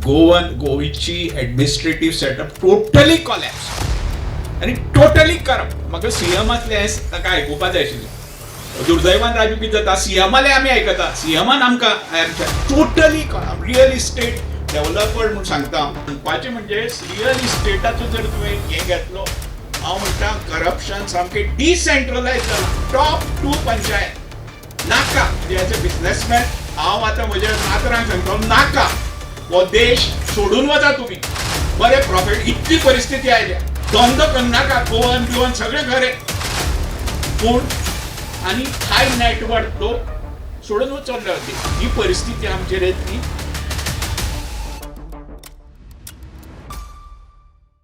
Goan गोंयची administrative setup totally collapse आनी totally corrupt. म्हाका सीएमातलें हें ताका आयकुपा जाय आशिल्लें. दुर्दैवान राजू, कितें जाता, सीएमालें आमी आयकता, सीएमान आमकां टोटली रियल इस्टेट डेव्हलपर म्हूण सांगता हांव. म्हणपाचें म्हणजे रियल इस्टेटाचो जर तुवें हें घेतलो, हांव म्हणटा करप्शन सामकें डिसेंट्रलायज जालां, टॉप टू पंचायत. नाका. म्हणजे एज अ बिझनेसमॅन हांव आतां म्हज्या नातरांक सांगता, नाका, हो देश सोडून वचा तुमी. बरे प्रॉफिट, इतली परिस्थिती आयल्या, धंदो करनाका. गोवन बिवन सगळें खरें, पूण आनी हाय नेटवर्थ लोक सोडून वचोन रावती. ही परिस्थिती आमचेर येतली.